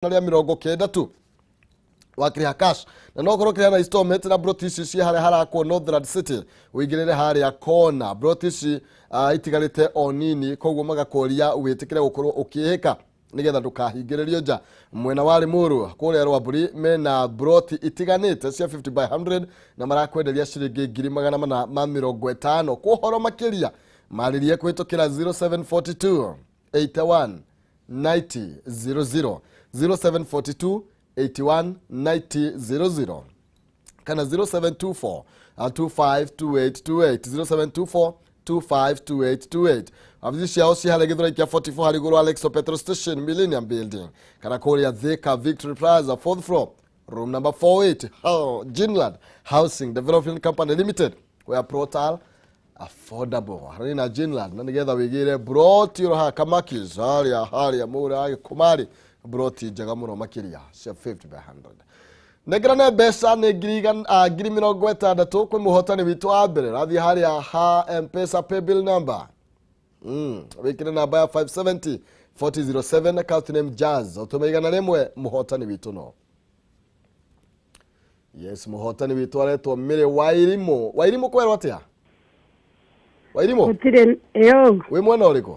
Rĩa 90 tu wakĩrĩha cash, na no ũkorwo ũkĩrĩha na installment. Na broti ici ciĩ harĩa harakwo Northland City, ũingĩrĩre harĩa kona. Broti ici itigarĩte o nini, koguo magakũria wĩtĩkĩre gũkorwo ũkĩhĩka nĩgetha ndũkahingĩrĩrio nja. Mwena wa Limuru kũrĩa Rwamburi mena broti itiganĩte cia 50 by 100 na marakwenderia ciringi 450,000. Kwa ũhoro makĩria marĩrie kũhĩtũkĩra 0742 81 90 00, 0742 81 90 00 kana 0724 252828, 0724 252828. Wabici ciao ci harĩa Gĩthũrai kĩa 44, harĩ igũrũ Alexo Petrol Station, Millennium Building, kana kũrĩa Thika Victory Plaza, fourth floor, room number 48. Oh, Ginland Housing Development Company Limited, where plots are affordable. Harĩ na Ginland na nĩgetha wĩgĩre broti oro haha Kamakis harĩa harĩa mũra Gĩkũmarĩ, broti njega mũno makĩria cia 50 by 100. Nengerane mbeca nĩ 60,000 kwĩ mũhotani witũ wa mbere. Rathiĩ harĩa ha M-Pesa paybill number, wĩkĩre namba ya 570 4007, account name Jazz, ũtũme 100. Mũhotani witũ no yes, mũhotani witũ aretwo Mĩrĩ Wairimũ. Wairimũ, kwerwo atĩa Wairimũ? Gũtirĩ ĩyo. Wĩ mwena ũrĩkũ?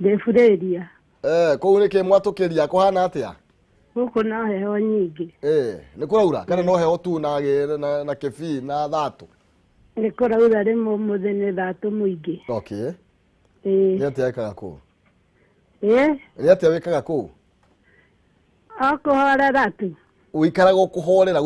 Ndĩburĩria. Eh, kũu nĩkĩ mwatũkĩria kũhana atĩa? Gũkũ no heho nyingĩ. Eh, nĩ kũraura kana no heho tu na na kĩbii na thatũ? Nĩ kũraura rĩmwe, ũmũthĩ nĩ thatũ mũingĩ. Okay. Ĩĩ. Nĩ atĩa wĩkaga kũu? Ĩĩ. Nĩ atĩa wĩkaga kũu? O kũhorera tu. Ũikaraga ũkũhorera?